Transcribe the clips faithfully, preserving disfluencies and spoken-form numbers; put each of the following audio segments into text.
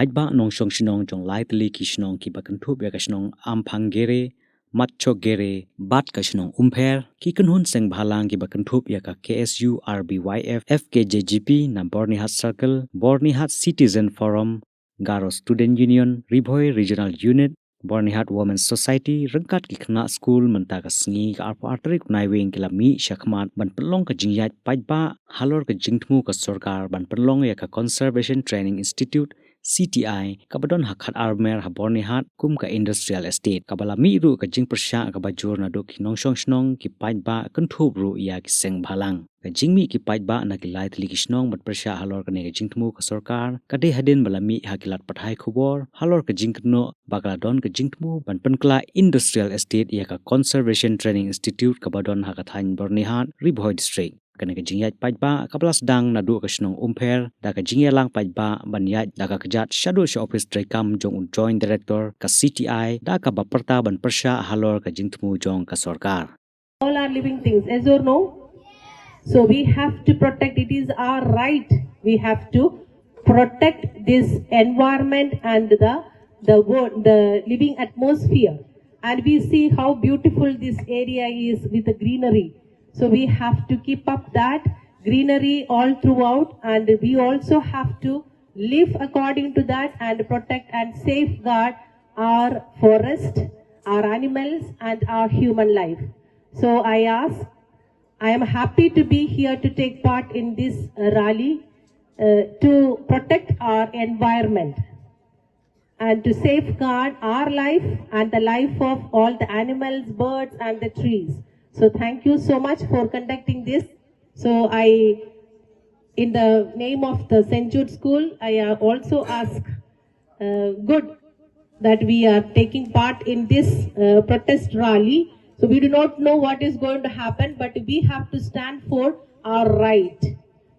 Paidbah nongshong shnong jong lai tylli ki shnong kiba kynthup ïa ka shnong Amphanggere, Matchogere bad ka shnong Umpher, ki kynhun seng bhalang kiba kynthup ïa ka K S U R B Y F, F K J G P na Byrnihat Circle, Byrnihat Citizen Forum, Garo Student Union, Ri Bhoi Regional Unit, Byrnihat Women's Society, ryngkat ki khynnah skul mynta ka sngi ka arphew ar tarik u Naiwieng ki la mih shakhmat ban pynlong ka jingïaid paidbah halor ka jingthmu ka sorkar ban pynlong ïa ka Conservation Training Institute, C T I, kaba don ha Khatarmer ha Byrnihat kum ka Industrial Estate, kaba la mih ruh ka jingpyrshah kaba jur naduh ki nongshong shnong, ki paidbah, kynthup ruh ïa ki seng bhalang. Ka jingmih ki paidbah na ki lai tylli ki shnong ban pyrshah halor kane ka jingthmu ka sorkar ka dei hadien ba la mih ha ki lad pathai khubor halor ka jingkynnoh ba ka la don ka jingthmu ban pynkylla Industrial Estate ïa ka Conservation Training Institute kaba don ha ka thaiñ Byrnihat, Ri Bhoi District. Kane ka jingïaid paidbah kaba la sdang naduh ka shnong Umpher da ka jingïalang paidbah ban ïaid da ka kjat shaduh sha ophis treikam jong u Joint Director ka C T I, da kaba pyrta ban pyrshah halor ka jingthmu jong ka sorkar. All are living things, yes or no? So we have to protect, it is our right. We have to protect this environment and the, the world, the living atmosphere. And we see how beautiful this area is with the greenery. So we have to keep up that greenery all throughout, and we also have to live according to that and protect and safeguard our forest, our animals, and our human life. So I ask, I am happy to be here to take part in this, uh, rally, uh, to protect our environment and to safeguard our life and the life of all the animals, birds, and the trees. So thank you so much for conducting this. So I, in the name of the Saint Jude School, I, uh, also ask, uh, good that we are taking part in this, uh, protest rally. So we do not know what is going to happen, but we have to stand for our right.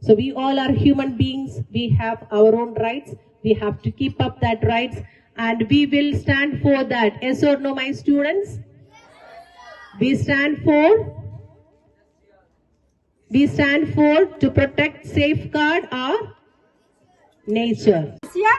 So we all are human beings. We have our own rights. We have to keep up that rights, and we will stand for that. Yes or no, my students? We stand for, we stand for to protect, safeguard our nature. Sia,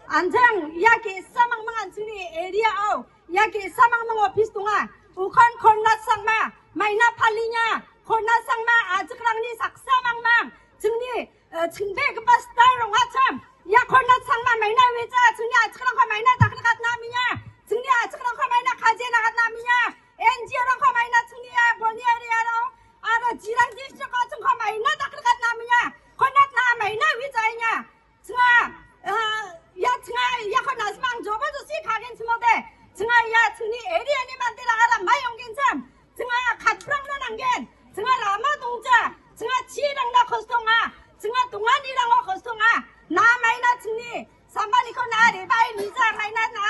anjang, ïa ki samang mang anjing ni area au, ïa ki samang mang office tunga, u khon khon na sangma, maina phalinya, khon na sangma, ajak rang ni saksa mang mang, jingni, eh, jingbe ke pastor rong acham, ïa khon na sangma, maina wija, jingni ajak rang ko maina takrikat na minya, jingni ajak rang ko maina kaje na kat na minya, N G O rang ko maina jingni, eh, boni area rong, ara jirang district ko jing ko maina takrikat na minya, khon na maina wija nya. Chnga, eh, ïa chnga, ïa khon na smang joba to si khagen chmo de. Chnga ïa chngni area ni man de la ara mai ong gen cham. Chnga khat prang na nang gen. Chnga rama dong cha. Chnga chi rang na khos tong a. Chnga tunga ni rang o khos tong a. Na mai na chngni. Samba ni khon na re bai ni cha mai na na.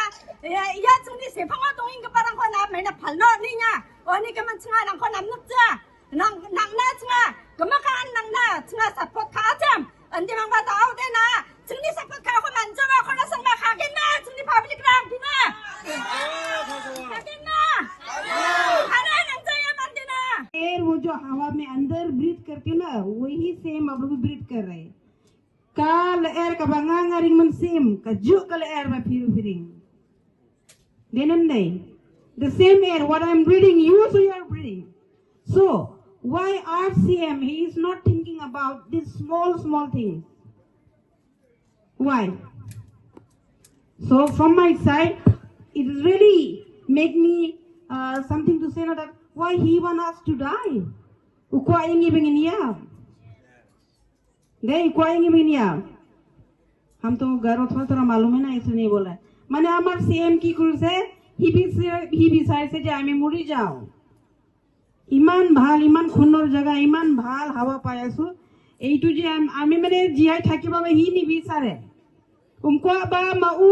Ïa, ïa chngni se phang o tong ing ke parang khon na mai na phal no ni nya. O ni ke man chnga nang khon nam nuk cha. Nang, nang na chnga, kama ka an nang na chnga support ka jam. Andi mang ba tau de na, chngni support ka ko man jam ko na sang ma ka gen na, chngni public ram di na. Ka gen na. Ana nang jaya man di na. एयर वो जो हवा में अंदर ब्रीथ करती हूँ ना, वही सेम अब भी ब्रीथ कर रहे हैं। Ka lyer kaba nga nga ring man sim, ka juk ka lyer ba phi ring. Dei ne em dei? The same air, what I'm breathing, you also you are breathing. So, why our C M, he is not thinking about this small, small thing? Why? So, from my side, it is really make me, uh, something to say, na, that why he want us to die? U kwah ïa ngi ba ngin ïap. Dei, kwah ïa ngi ba ngin ïap. हम तो गारो थोड़ा थोड़ा मालूम है ना, इसलिए नहीं बोला है। मैंने আমার সিএম কি করেছে, he decide, he decide से যে আমি মরে যাও। ইমান ভাল, ইমান সুন্দৰ জাগা, ইমান ভাল হাৱা পাই আছো। এইটো যে আম-, আমি মানে জীয়াই থাকিব বাবে সি নিবিচাৰে। উম, কোৱা বা মাউ,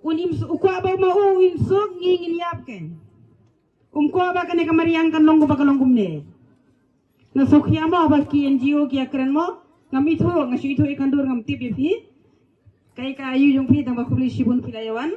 উনিম, কোৱা বা মাউ, উইন চুক, ngin ïap ken. Um, ko ba kane ka mariang kan long ko ba ka long kumne. Nga sukhiama ba ki N G O ki a kren mo, ngam ithuh, nga shu ithuh i khandur ngam tip ïa phi. Kai ka ayu jong phi tang ba khublei shibun phi la ïa wan.